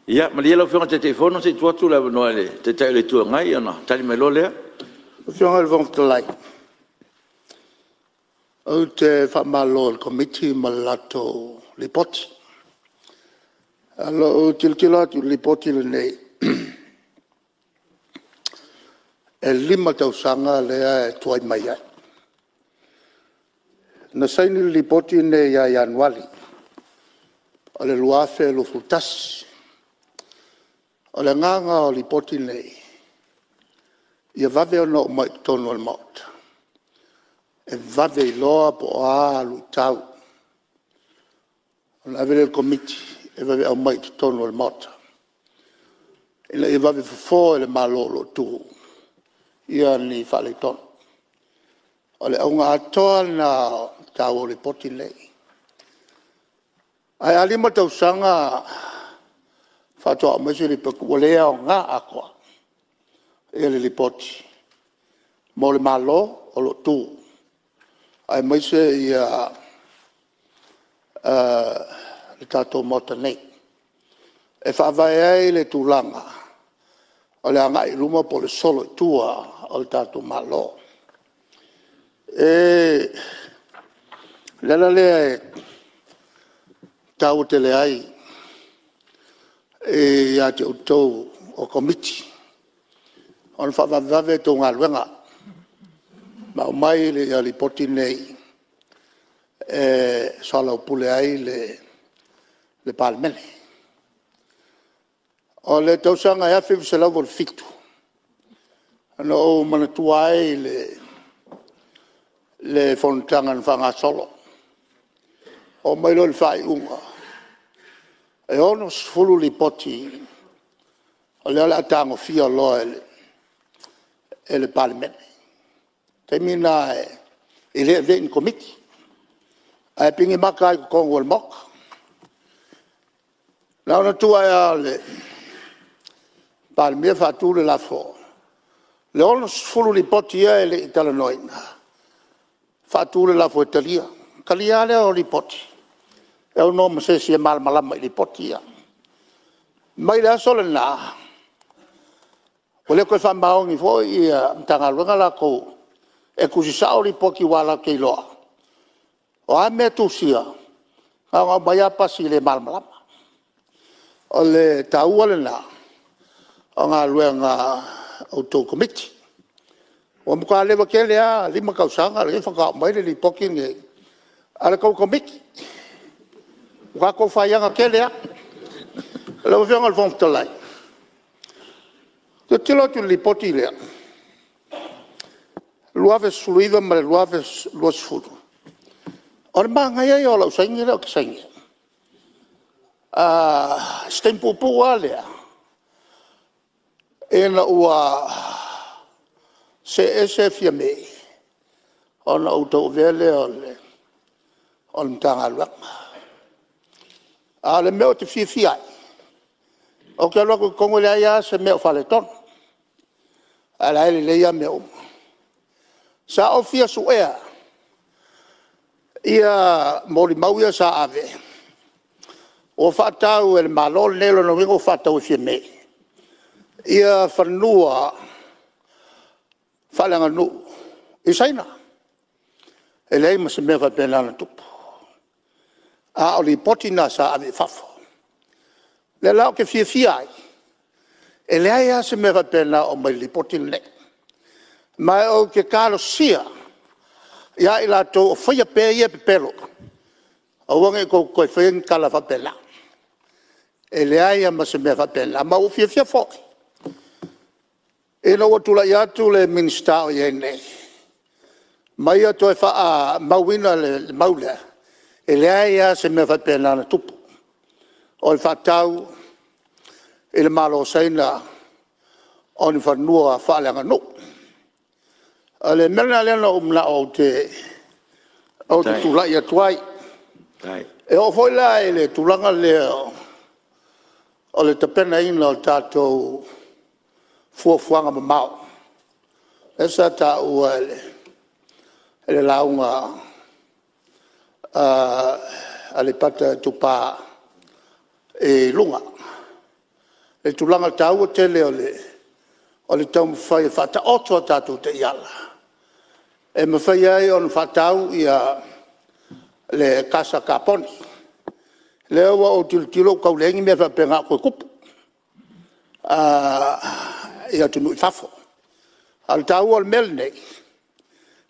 Ia malie lau Afioga i le Taitaifono se i tuu atu le avanoa i le Taitai o le Itu Agai ona tali mai loa lea. Lau Afioga i le Fofoga Fetalai, ou te faamalo i le Komiti ma le latou Lipoti. O lou tilotilo atu i le Lipoti lenei, e 5 tausaga lea e tuai mai ai. Na saini le Lipoti lenei ia Ianuari o le 2021. O le agaga o Lipoti nei ia vave ona oo mai i totonu o le Maota e vave iloa po o a luitau, ona ave lea i le Komiti e vave aumai i totonu o le Maota ina ia vave fofo e le Malo o lo o tu ni faaletonu. O le auga atoa lena o le taua o Lipoti nei. Ae a 5 tausaga faatoa aumai se Lipoti ua le aoga atoa le Lipoti mo le Malo o lo o tu aemaise le tatou Maota nei e faavae ai le tulaga o le agai i luma po o le solo i tua o le tatou Malo. O le ala lea e taua tele ai ia te outou o Komiti ona faavavevave a outou galuega ma aumai Lipoti nei e soalaupule ai le Palemene. O le tausaga e 1987 na ou manatua ai le fonotaga na faagasolo, oo mai loa i le faaiuga e 60 Lipoti o lea o le a tagofia loa e le Palemene. O le taimi lena e le avea i ni Komiti ae pigi mata lava i totonu o le Maota. Na ona tu ae lava o le Palemia faatu le lafo, o le 60 Lipoti ia e le i talanoaina, faatu le lafo e talia. Ona talia lava lea o Lipoti e aunoa ma se isi e malamalama i Lipoti ia. Mai le aso lena ua le toe faamaoni foi Matagaluega latou e tusi sao Lipoti aua latou te iloa o a mea e tusia, na ona aumai lava pasi e le malamalama. O le taua lena o galuega a outou Komiti. Ua matua leva tele lava, 5 tausaga lea faatoa aumai le Lipoti lenei a le tou Komiti. Ua tatou faiaga tele lava. Lau Afioga i le Fofoga Fetalai, ou te tilotilo atu i le Lipoti lea 2019 ma le 2020, o le manaia ia o lou saini lea ou te saini ai. O si taimi puupuu lava lea ina ua see ese Fiame ona ou tauavea lea o le Matagaluega. A o le mea ou te fiafia ai, ou te alu atu i totonu e leai lava se mea o faaletonu, a o la e lelei lava mea uma. Sa ou fia suea molimau ia sa ave ua faatau e le Malo lenei, o lona uiga ua faatau e Fiame fanua faaleaganuu i Saina. E leai ma se mea faapena na tupu, a o Lipoti na sa ave i fafo. O lea la ou te fiafia ai, e leai lava se mea faapena o aumai i le Lipoti lenei. Ma ou te talosia ia i latou o faia pea ia pepelo, aua ne i tou toe faia ni tala faapena. E leai lava ma se mea faapena. Ma ua ou fiafia foi ina ua tulai atu le Minisita o i ai nei ma ia toe faamauina le mau lea, e leai lava se mea faapena na tupu, o le faatau i le Malo o Saina o ni fanua faaleaganuu. O le mea lena lea na ou manao ou te tulai atu ai. E oo foi la i le tulaga lea o le tapenaina o tatou fuafuaga mamao lea sa taua e le lauga a Aleipata Itupa i Luga. le tulaga taua tele o le taumafai e faataoto a tatou taiala e mafai ai ona faatau le kasa kaponi. O lea ua ou tilotilo ua tau leai ni mea faapena o toe tupu i atunuu i fafo. A o le taua o le mea lenei,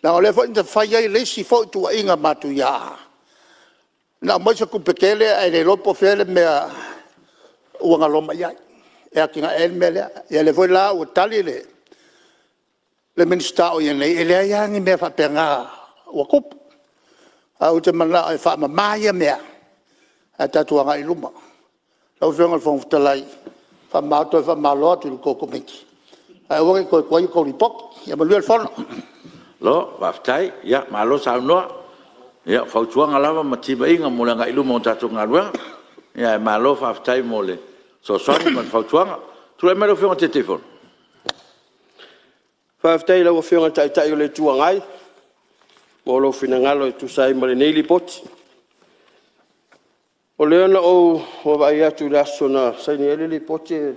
leaga o lea foi na fai ai le isi foi tuuaiga matuia, na aumai se tupe tele ae le iloa po o fea le mea ua galo mai ai e atinae ai le mea lea. Ia lea foi la ua tali le Minisita o i ai nei, e leai lava ni mea faapena ua tupu. Ae ou te manao e faamama ia mea ae tatou agai i luma. Lau Afioga i le Fofoga Fetalai, toe faamalo atu i la outou Komiti ae aua ne i toe tuai ni a outou Lipoti. Ia manuia le fono. Malo faafetai, malo saunoa. Ia o fautuaga lava ma timaiga mo le agai i luma o le tatou galuega. Ae malo faafetai mo le fesoasoani ma le fautuaga. Tulai mai lau Afioga i le Taitaifono. Faafetai i lau Afioga i le Taitai o le Itu Agai mo lou finagalo e tusa ai ma lenei Lipoti. O lea na ou vaavaai atu i le aso na saini ai le Lipoti e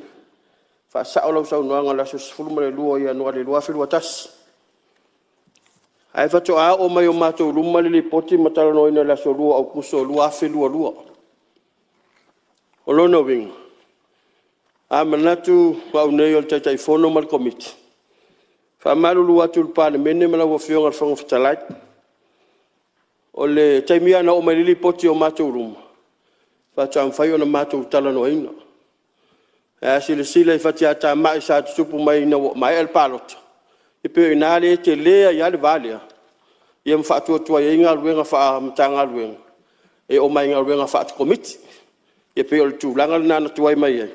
faasao lau saunoaga o le aso 12 o Ianuari 2021, ae faatoa oo mai i o matou luma le Lipoti ma talanoaina i le aso 2 o Aokuso 2022. O lona uiga, a manatu au nei o le Taitaifono ma le Komiti, e faamalulu atu i le Palemene ma lau Afioga i le Fofoga Fetalai, o le taimi lava na oo mai ai le Lipoti i o matou luma faatoa mafai ona matou talanoaina. Ae a silasila i fatiatamai sa tutupu mai ina ua maea le palota, e pei o i ina lea e tele ai lava le va lea ia ma faatuatuai ai galuega faa-Matagaluega e oo mai i galuega faa-Komiti. E pei o le tulaga lena na tuai mai ai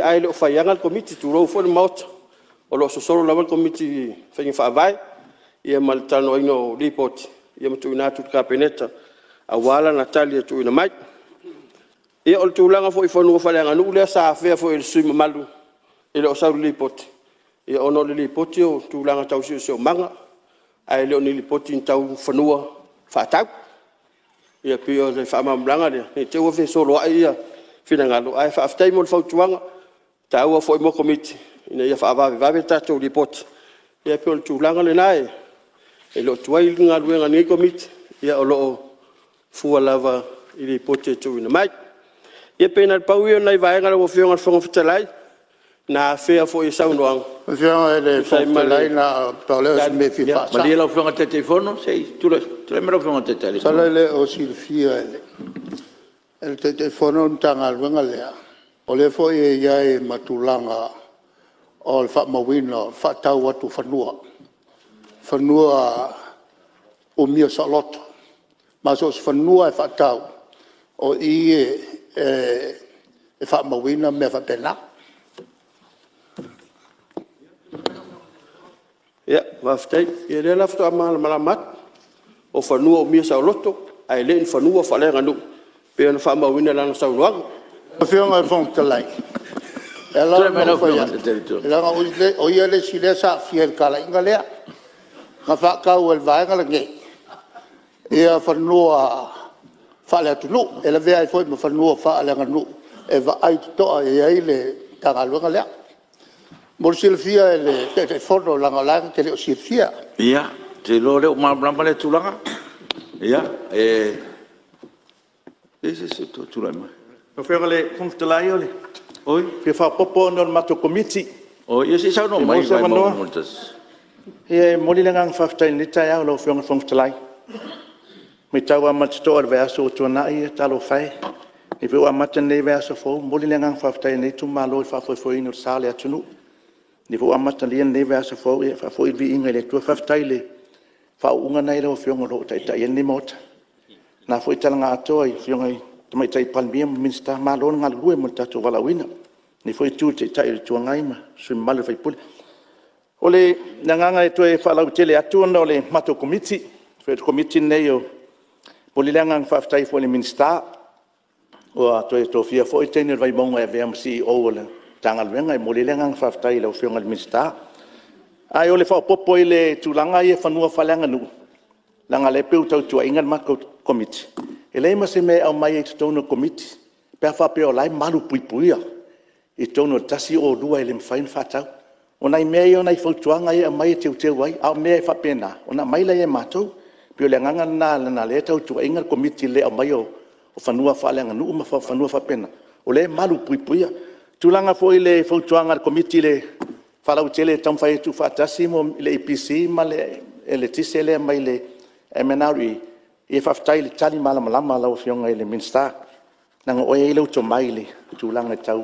ae le o faiaga le Komiti tulou foi le Maota, o lo o sosolo lava le Komiti i faiga faavae ia ma le talanoaina o Lipoti ma tuuina atu i le Kapeneta aua lana tali e tuuina mai. Ia o le tulaga foi i fanua faaleaganuu lea sa afea foi e le sui usufono mamalu e le o sau i le Lipoti, ia ona o le Lipoti o tulaga tau siosiomaga ae le o ni Lipoti tau fanua faatau. Ia pei o le faamalamalamaga lea ne i te i ua fesoloai finagalo ae faafetai mo le fautuaga, e taua foi mo Komiti ina ia faavavevave tatou Lipoti. Ia pei o le tulaga lena e le o tuai le galuega a lenei Komiti, o lo o fua lava i Lipoti e tuuina mai. Ia pei na o le pau ia o nai vaega lau Afioga i le Fofoga Fetalai na afea foi e saunoaga Lau Afioga i e le tusa ai Fofoga ma Fetalai le na o le pau lea o si mea e fia faasao. Malie lau Afioga i le Taitaifono se i tulai mai lau Afioga i le Taitai o le Itu Masalo Agai. e le o silafia e le Taitaifono le Matagaluega lea, o lea foi e i ai ma tulaga o le faamauina o le faatau atu o fanua, fanua umia saoloto. Ma so o se fanua lava e faatau o i e faamauina mea faapena. Ia faafetai. Ia o lea la faatoa malamalama atu, o fanua umia saoloto ae le o ni fanua faaleaganuu pei ona faamauina i lana saunoaga. Lau Afioga i le Fofoga Fetalai, e ala Tulai mai ona lau ou fai Afioga i le atu, Taitai o le Itu Agai. leaga o ia le isi lea sa aafia i le talaiga lea. Na faatau e le Vaega lenei fanua faaleatunuu e lavea ai foi ma fanua faaleaganuu e vaai totoa i ai le Matagaluega lea. Mo le silafia e le Taitaifono leaga o la e na te le o silafia. Ia, ou te iloa o lea ua malamalama lea tulaga. Ia, e i ai se isi o toe tulai mai? Lau Afioga i le Fofoga Fetalai e fia faaopoopo ona o le matou Komiti. Oi, se i saunoa Pe mai maua le se Vaimauga avanoa? 1. Ia e momoli le agaga faafetai i lenei taeao i lau Afioga i le Fofoga Fetalai. E maitau lava ma le totoa i le vaiaso ua tuanai, talofa e, o lenei foi ua amata lenei vaiaso fou. E momoli le agaga faafetai o lenei itumalo i le faafoefoeina o le sa o le atunuu. O lenei foi ua amatalia lenei vaiaso fou, ia faafoi le viiga i le Atua. Faafetai i le faauuga lena e i lau Afioga o lo o taitai ai lenei Maota. O lena foi tala na atoa i Afioga i Tamaitai Palemia ma Minisita, malo le galulue mo le tatou valaauina. I lenei foi itu i le Taitai o le Itu Agai ma sui usufono mamalu o sui usufono. O le agaga e toe faalautele atu ona o le matou Komiti, o le Komiti lenei e momoli le agaga faafetai foi i le Minisita ua toe tofia foi le teine o le Vaimauga e avea ma Ofisa Sili o le Matagaluega. E momoli ai le agaga faafetai i lau Afioga i le Minisita. Ae o le faaopoopo i le tulaga ia i fanua faaleaganuu, leaga o lea e pei ua tau tuuaiina le matou Komiti, e leai ma se mea e aumai ai i totonu o le Komiti pe a faapea o la e malupuipuia. i totonu o le 102 e le mafai ona faatau. O nai mea ia o nai fautuaga ia e aumai e teuteu ai, a o mea e faapena, ona aumai lea e matou. E pei o le agaga lena leaga o lea e tau tuuaiina le Komiti i le le aumaia o fanua faaleaganuu ma fanua faapena, o lea e malupuipuia. O le tulaga foi i le fautuaga a le Komiti e faalauaitele e taumafai e tuufaatasi le EPC ma le Eletise lea mai le MNRE, ia faafetai i le tali malamalama a lau Afioga i le Minisita, leaga o oe e i ai lou tomai i le tulaga tau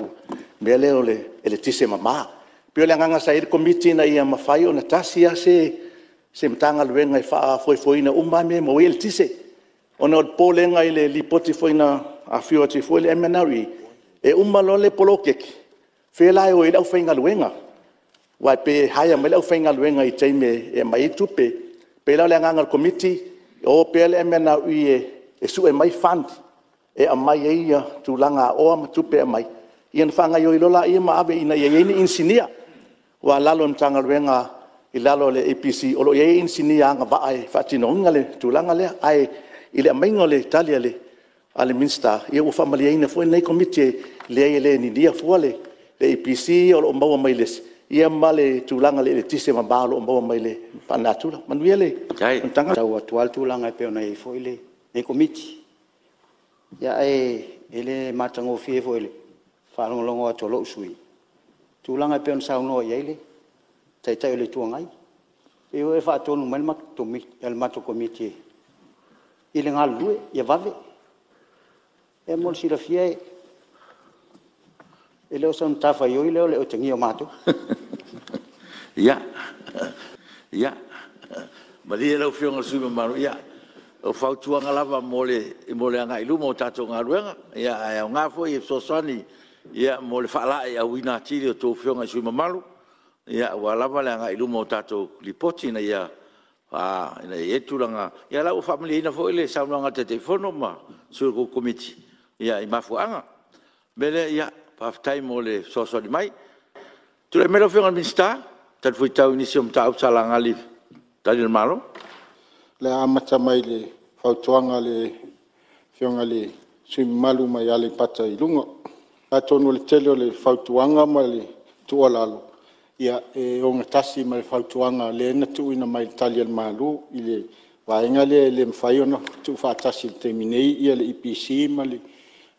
mea lea o le eletise mama. E pei o le agaga sa i ai le Komiti ina ia mafai ona tasi lava se Matagaluega e faafoefoeina uma lava mea e maua ai le eletise. Ona o le popolega i le Lipoti foi na afifio atu ai foi le MNRE, e uma loa le poloketi, o fea la e o ai le aufaigaluega? Aua e pei e hire mai le aufaigaluega i taimi e aumai ai tupe. E pei la o le agaga o le Komiti, e o pea le MNRE e sue mai fund e aumai ai tulagaoa ma tupe e aumai, ia ona faagaoioi loa lea ma ave ina ia i ai ni inisinia. Aua o lalo o le Matagaluega i lalo o le EPC, o lo o i ai inisinia agavaa e faatinoina le tulaga lea. Ae i le aumaiga o le tali a le Minisita, ia ua faamalieina foi lenei Komiti, e leai e le ninia fua le EPC o lo o maua mai le isi, ia ma le tulaga o le eletise mama o lo o maua mai faalenatura. Manuia le fonotaga. E matau atu lava le tulaga e pei ona i ai foi lenei Komiti. Ae le matagofie foi i le faalogologo atu a lou sui usufono tulaga e pei ona saunoa i ai le Taitai o le Itu Agai. E pei ua e faatonu mai le matou Komiti i le galulue ia vave. Ia mo le silafia e le o sana matafaioi lea o le otegia o matou. Ia, malie lau Afioga i le sui usufono mamalu, o fautuaga lava mo le agai i luma o le tatou galuega, ae aoga foi e fesoasoani mo le faalaeiauina atili o a outou Afioga i sui usufono mamalu aua lava le agai i luma o tatou Lipoti ina ia i ai le tulaga… Ia o la ua faamalieina foi le saunoaga a le Taitaifono ma sui o le tou Komiti i mafuaaga. O le mea lea, ia faafetai mo le fesoasoani mai. Tulai mai lau Afioga i le Minisita e talifuaitau i nisi o mataupu sa laga i Tali a le Malo. O le a amata mai i le fautuaga a le Afioga i le sui usufono mamalu mai Aleipata Itupa i Luga. Atonu o le tele o le fautuaga ma le tuualalo e ogatasi ma le fautuaga lea na tuuina mai i Tali a le Malo i le vaega lea e le mafai ona tuufaatasi i le taimi nei le EPC ma le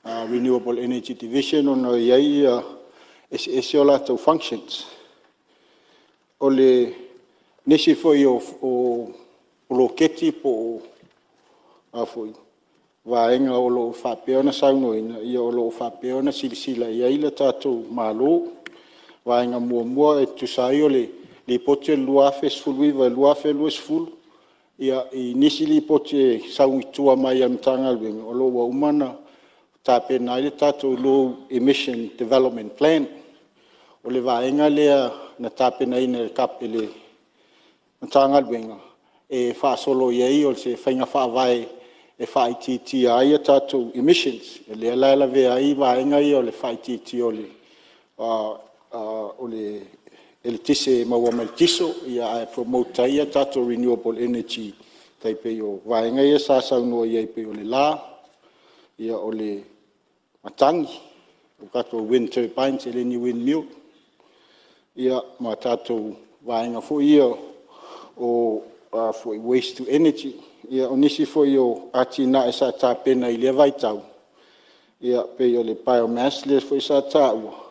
Renewable Energy Division ona e i ai ia… e eseese o latou functions. O nisi foi o poloketi po o vaega o lo o faapea ona saunoaina, ia o lo o faapea ona silasila i ai le tatou Malo. Vaega muamua e tusa ai o le Lipoti o le 2019/2020 i nisi Lipoti e sau i tua mai a le Matagaluega, o lo o ua uma ona tapena ai le tatou low emission development plan. O le vaega lea na tapenaina e le Matagaluega e faasolo i ai o se faiga faavae e faaitiitia ai a tatou emissions. O lea la e lavea ai vaega ia o le faaitiitia o le eletise e maua mai le kiso, ae promote ai a tatou renewable energy e tai pei o vaega ia sa saunoa i ai pei o le la, o le matagi, o tatou wind turbines e le o ni windmill, ma tatou vaega foi ia o waste to energy. O nisi foi o atinae sa tapena i lea vaitau pei o le biomass lea foi sa taua,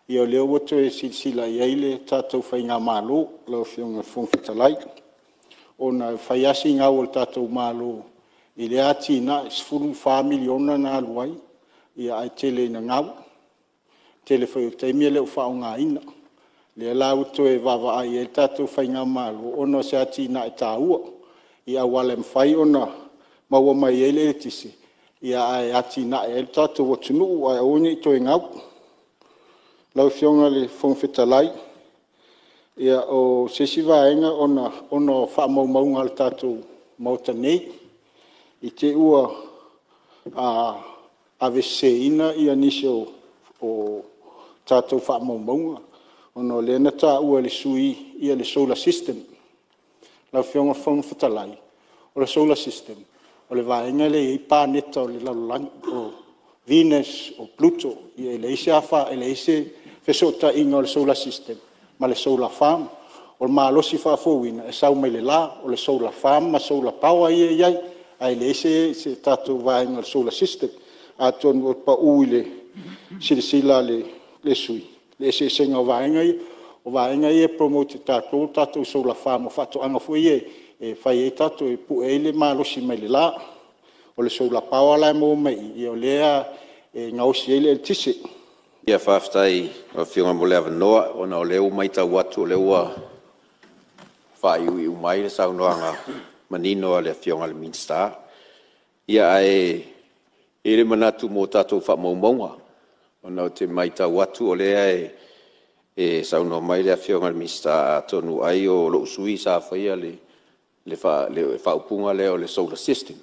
o lea ua toe silasila i ai le tatou faigamalo lau Afioga i le Fofoga Fetalai, ona e fai lava si gau o le tatou Malo i lea atinae, e $14 miliona na alu ai ae tele ina gau. O le tele foi o taimi e le o faaaogaina. O lea la ua toe vaavaai i ai le tatou faigamalo ona o se atinae taua i auala e mafai ona maua mai ai le eletise ae atinae ai le tatou atunuu ae aua ne i toe gau. Lau Afioga i le Fofoga Fetalai, o se isi vaega ona o faamaumauga a le tatou Maota nei, i te i ua aveseseina nisi o tatou faamaumauga ona o lea na taua e le sui usufono le solar system. Lau Afioga i le Fofoga Fetalai, o le solar system o le vaega lea e i ai paneta o le lalolagi, o Venus o Pluto, e leai se fesootaiga o le solar system ma le solar farm. O le malosi faafouina e sau mai le la, o le solar farm ma solar power ia e i ai, ae leai se tatou vaega o le solar system. Atonu ua pau i le silasila a le sui usufono le eseesega o vaega ia. O vaega ia e promote e tatou o tatou solar farm o faatoaga foi ia e fai ai tatou, e pue ai le malosi mai le la. O le solar power la e maua mai i i, o lea e gaosi ai le eletise. Faafetai i lau Afioga mo le avanoa. Ona o lea ua maitau atu o lea ua faaiuiu mai le saunoaga manino a le Afioga i le Minisita. Ia, ae i ai le manatu mo tatou faamaumauga, ona ou te maitau atu o lea e saunoa mai le Afioga i le Minisita, atonu ai o lou sui usufono sa faia le faaupuga lea o le solar system.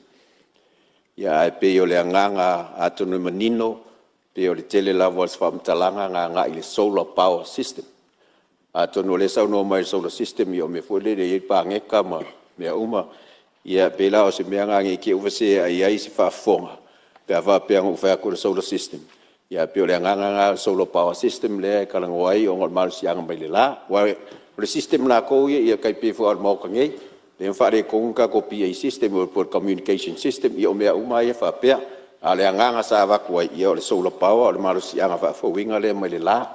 Ae pei o le agaga atonu e manino, pei o le tele lava o se faamatalaga na agai i le solar power system. Atonu o lea e saunoa mai i le solar system, ia o mea foi lele e i ai le paneta ma mea uma. Ia pei la o se mea lena ne i te i ua feseai ai se faafofoga pe a faapea na ou fai atu o le solar system, ae pei o le agaga lena o le solar power system lea e talanoa ai ona o le malosiaga mai le la. Aua o le system latou ia e tai pei foi lava o le Maota nei, lea na faaletonu le tatou PA System po o le Communication System, ia o mea uma lava ia faapea. A o le agaga sa avatu ai, ia o le solar power o le malosiaga faafouina lea mai le la,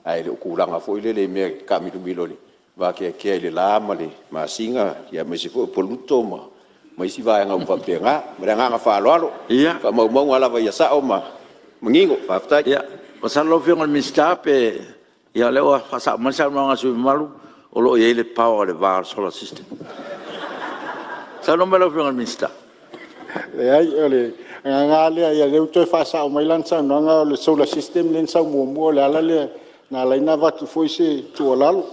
ae le o tulaga foi lele i mea e taamilomilo i le vateatea i le la ma le masina aemaise foi o Poluto ma isi vaega uma faapena. Ma le agaga faaaloalo. O faamaumauga lava ia sao ma manino. Faafetai. Ia, masalo lau Afioga i le Minisita pe… Ia o lea ua faasao mai le saunoaga a le sui usufono mamalu, o lo o i ai le power i le va o le solar system. Saunoa mai lau Afioga i le Minisita. Leai, o le agaga lava lea, o lea ua toe faasao mai lana saunoaga o le solar system lea na sau muamua. O le ala lea na ala ai ona avatu foi se tuualalo.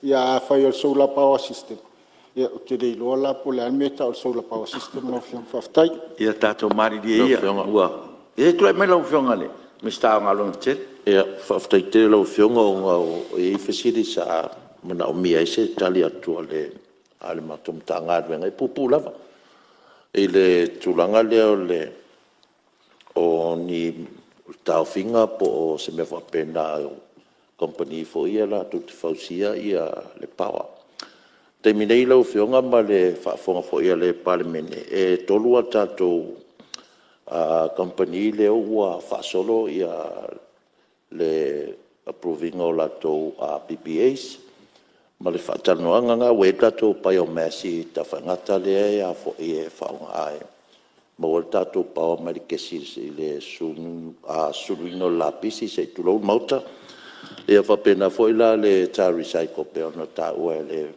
Ia afai o le solar power system, ia ou te le iloa la po o le a le mea e tau o le solar power system lau Afioga. Faafetai. Ia tatou malilie ia ua… Ia se i tulai mai lau Afioga i le Minisita o Galuega Tetele. Faafetai tele i lau Afioga ona e i ai fesili sa manaomia ai se tali atu a le matou Matagaluega, e puupuu lava, i le tulaga lea o ni taofiga po o se mea faapena a kamupani foi ia latou te fausia le power. O le taimi nei lau Afioga ma le faafofoga foi a le Palemene, e 3 a tatou kamupani lea ua faasolo le approve ina o latou PPAs ma le faatalanoaga lena ua i ai le tatou biomass i Tafaigata lea e faaaoga e maua ai le tatou power mai le kesi i le susuluina o le lapisi se i tulou le Maota. E faapena foi la le tar recycle pei ona taua e le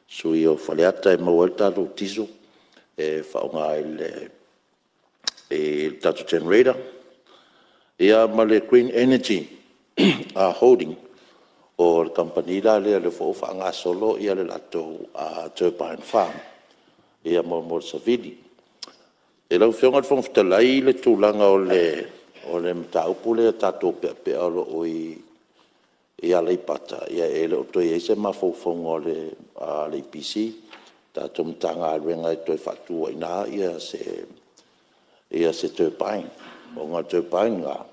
sui usufono o Faleata e maua ai le tatou kiso e faaaoga i le tatou generator, ia ma le Green Energy Holding, o le kamupani la lea o lea foi ua faagasolo le latou turbine farm mo le savili. Lau Afioga i le Fofoga Fetalai i le tulaga o le mataupu lea i tatou peapea o lo o i Aleipata, e le o toe i ai se mafaufauga o le EPC, le tatou Matagaluega e toe faatu ai i ina se turbine, ona o le turbine lena,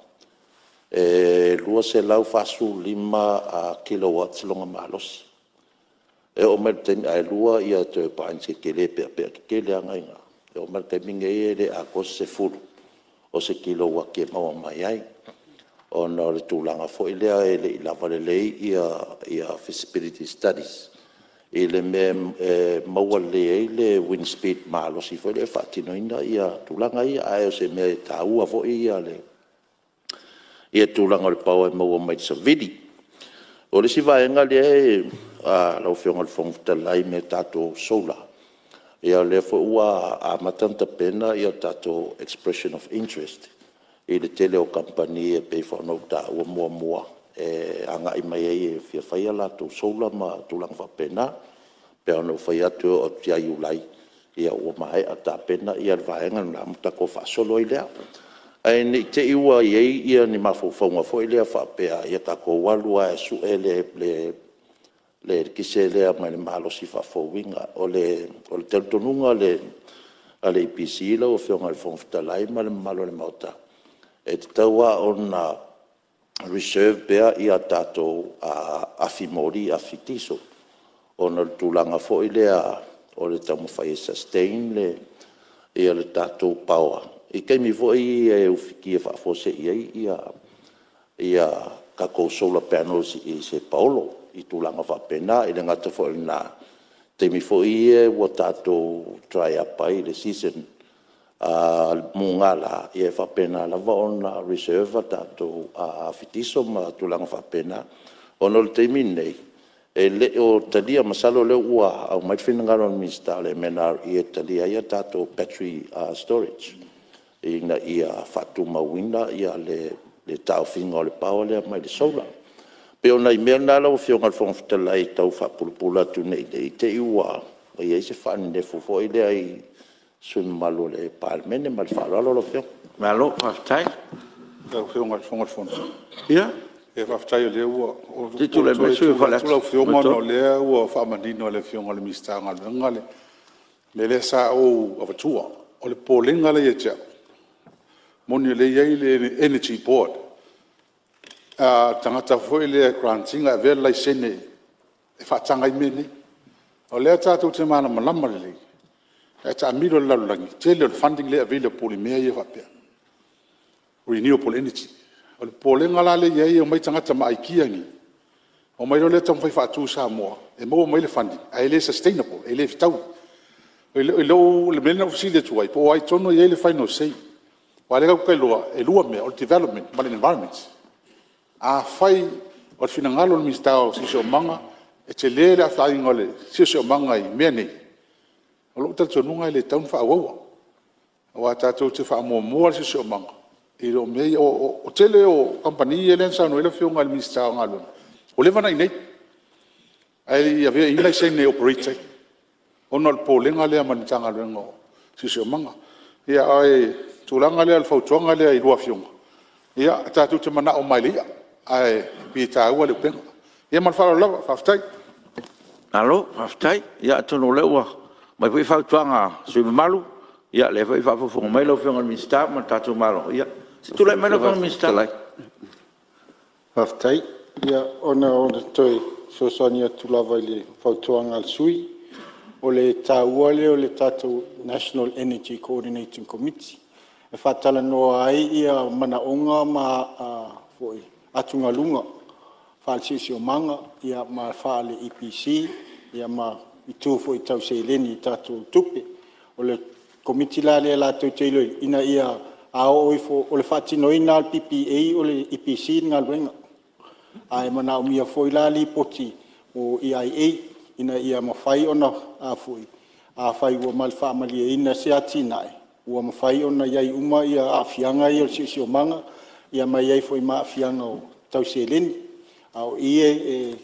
e 245 kilowatts lona malosi. E oo mai i le taimi, ae 2 turbines tetele peapea tetele lava na e i ina. E oo mai i le taimi lenei e le atoa se 10 o se kilouati e maua mai ai, ona o le tulaga foi lea e le i lava lelei feasibility studies i le mea e maua lelei ai le wind speed malosi foi lea e faatinoina tulaga ia. Ae o se mea e taua foi le tulaga o le power e maua mai le savili. O le isi vaega lea lau Afioga i le Fofoga Fetalai mo tatou solar, o lea foi ua amata ona tapena a tatou expression of interest i le tele o kamupani e pei foi ona ou taua muamua e agai mai ai e fia fai a latou solar ma tulaga faapena. E pei ona ou fai atu e oo atu ia Iulai ua maea tapena le vaega lena ona tatou faasolo ai lea. Ae ne i te i ua i ai ni mafaufauga foi lea faapea, ia tatou alu lava e sue le eletise lea mai le malosi faafouina. O le talitonuga o le EPC lau Afioga i le Fofoga Fetalai ma le mamalu o le Maota, E tatau lava ona reserve pea a tatou afi moli, afi kiso, ona o le tulaga foi lea o le taumafai e sustain le tatou power i taimi foi ia e ufitia faafuasei ai tatou solar panels i se paolo i tulaga faapena. E le gata foi i lena, o taimi foi ia ua tatou dry up ai i le season mugala, ia e faapena lava ona reserve a tatou afi kiso ma tulaga faapena. Ona o le taimi lenei, e le o talia, masalo o lea ua aumai le finagalo o le Minisita o le MNRE e talia ai a tatou battery storage ina ia faatumauina le taofiga o le power lea mai le solar. E pei o nai mea na lau Afioga i le Fofoga Fetalai e tau faapulapula atu ne i te i ua i ai se faanenefu foi lea i sui usufono mamalu o le Palemene. Ma le faaaloalo lau Afioga. Malo faafetai. Lau Afioga i le Fofoga o le Fono. Ia. Ia faafetai o lea ua… Se i tulai mai le sui usufono mo Faleata 3. Ua ou tulai atu lau Afioga ona o lea ua faamanino e le Afioga i le Minisita o Galuega le mea lea sa ou avatua. O le popolega la e ia te au, e moni o lea e i ai le Energy Board, a o le tagata foi lea e grant ina e avea le laisene e faataga ai mea nei. O lea tatou te malamalama lelei a e taamilo i le lalolagi, o le tele o le funding lea e available i mea ia faapea, renewable energy. O le popolega la lea e i ai e omai tagata ma aikia nei, omai loa taumafai e faatu i Samoa e maua mai le funding ae le sustainable, e le fetaui. O le mea lea na ou fesili atu ai, po o ai tonu e i ai le final say? Aua o lea tatou te iloa e lua mea, o le development ma le environment. Afai o le finagalo o le Minisita o le Siosiomaga e tele le afaina o le siosiomaga i mea nei, o lou talitonuga e le tatau ona faaauauina. Aua tatou te faamuamua le siosiomaga i lo mea ia. O le tele o kamupani lea na saunoa i ai le Afioga i le Minisita o Galuega, ua leva ona i inei, ae le i avea i ai ni laisene e operate ai, ona o le popolega lea mai le Matagaluega o le Siosiomaga. A o le tulaga lea o le fautuaga lea i a oulua Afioga, ia tatou te manao uma lava i le i'a, ae pei e taua le upega. Ia ma le faaaloalo lava. Faafetai. Malo faafetai. Ia atonu o lea ua aumai foi fautuaga a sui usufono mamalu, o lea foi e faafogafoga mai lau Afioga i le Minisita ma le tatou Malo. Ia se i tulai mai lau Afioga i le Minisita. Faafetai. Ia na ona toe fesoasoani atu lava i le fautuaga a le sui usufono. O le taua lea o le tatou National Energy Coordinating Committee e faatalanoa ai manaoga ma atugaluga faale-siosiomaga ma le faale-EPC ma itu foi tau seleni i tatou tupe. O le Komiti la lea latou te iloiloina ina ia, a oo ifo… O le faatinoina lava o le PPA o le EPC le galuega, ae manaomia foi la lipoti o EIA ina ia mafai ona afai ua faamalieina se atinae, ua mafai ona i ai uma aafiaga ia o le siosiomaga ma i ai foi ma aafiaga tau seleni. A o i e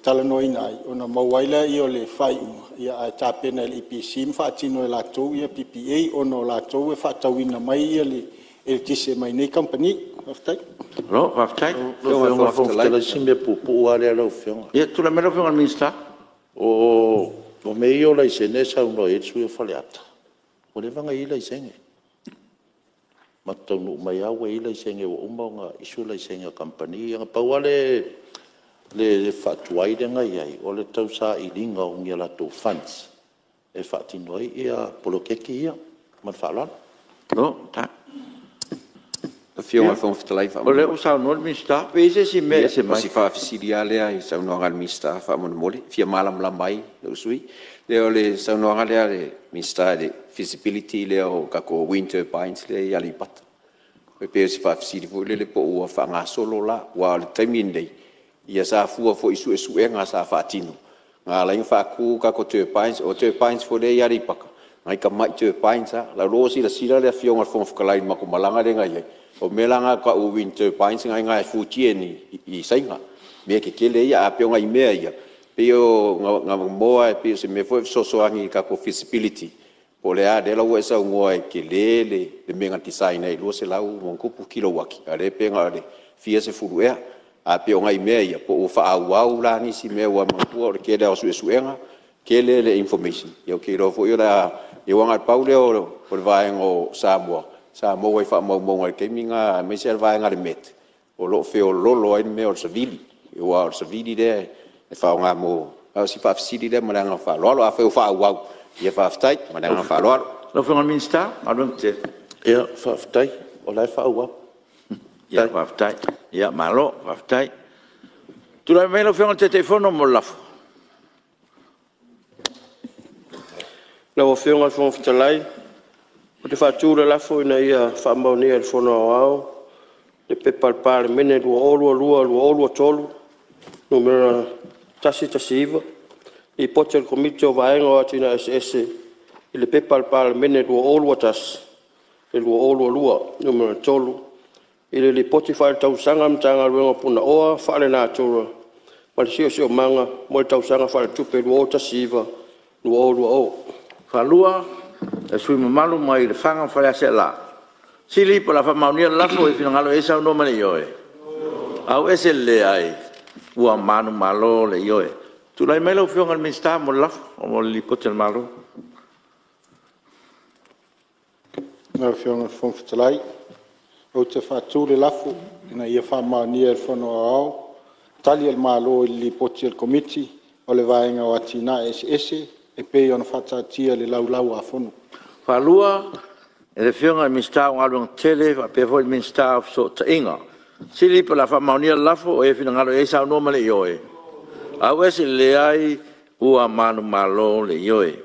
talanoaina ai ona maua ai lea o le faaiuga ae tapena e le EPC ma faatino e latou ia PPA ona o latou e faatauina mai le eletise mai nei kamupani. Faafetai. Malo faafetai. Lau Afioga i le Fofoga Fetalai, o si mea puupuu lava lea lau Afioga. Ia tulai mai lau Afioga i le Minisita. O mea ia o laisene e saunoa i ai le sui usufono o Faleata, ua leva ona i ai laisene. Matou taunuu mai lava ua i ai laisene ua uma ona issue laisene a kamupani ia. Na pau lava le faatuai lea na i ai, o le tausailiga o ni a latou funds e faatino ai poloketi ia. Ma le faaaloalo. Fetalai, O lea ua saunoa le Minisita pe i ai se isi mea e ese mai? O si faafesili lava lea i le saunoaga a le Minisita faamolemole, e fia malamalama ai lou sui usufono. O le saunoaga lea a le Minisita i le feasibility lea o tatou wind turbines lea i Aleipata. E pei o se faafesili foi lele po o ua faagasolo la? Aua o le taimi lenei, ia sa fua foi i suesuega sa faatino na ala ai ona faatu tatou turbines. O turbines foi lea i Aleipata, o nai tamai turbines lava. Ou te iloa ua silasila le Afioga i le Fofoga Fetalai i le matou malaga lea na i ai, o mea la na e tau o wind turbines na e i ina i Fujian i Saina, mea tetele ia. Ae pei o nai mea ia, pei na moa pei o se mea foi lea e fesoasoani i tatou feasibility po o le a, lea la ua e saunoa e tele le mea na design ai e 200+ kilouati, a o lea pe na o le fia sefulu ea. Ae pei o nai mea ia, po ua faaauau la nisi mea aua manatua o le tele lava o suesuega, tele le information, ia ou te iloa foi o le a… Aua na o le pau lea o le vaega o Samoa sa maua i faamaumauga i le taimi lena aemaise lava le vaega a le MET o lo o feoloolo ai le mea o le savili, aua o le savili lea e faaaoga mo… A o si faafesili lea ma le agaga faaaloalo. Afai o faaauau, ia faafetai. Ma le agaga faaaloalo. Lau Afioga i le Minisita o Galuega Tetele. Ia faafetai, o la e faaauau. Faafetai, malo faafetai. Tulai mai lau Afioga i le Taitaifono mo le lafo. Lau Afioga i le Fofoga Fetalai ou te faatu le lafo, Ina ia faamaonia e le Fono Aoao le P.P.2022/2023 Nu.119, Lipoti a le Komiti o Vaega o Atinae Eseese i le P.P.2021/2022 Nu.3 i le Lipoti Faaletausaga a le Matagaluega o Punaoa Faalenatura ma le Siosiomaga mo le Tausaga Faaletupe 2019/2020. E faatulou mamalu mai Lefaga ma Faleaseela. Pe le o le a faamaonia le lafo, e finagalo ai e saunoa ma le ioe. Ua manumalo le Ioe. Tulai mai lau Afioga i le Minisita mo le lafo, mo le Lipoti a le Malo. Lau Afioga i le Fofoga Fetalai ou te faatu le lafo, Ina ia faamaonia e le Fono Aoao Tali a le Malo i le Lipoti a le Komiti o le Vaega o Atinae Eseese e pei ona faataatia i le Laulau-a-Fono. O lea ua saunoa le Minisita o Galuega Tetele faapea foi le Minisita o Fesootaiga. Pe o le a faamaonia le lafo, o ai e finagalo i ai saunoa ma le ioe. Ua manumalo le Ioe.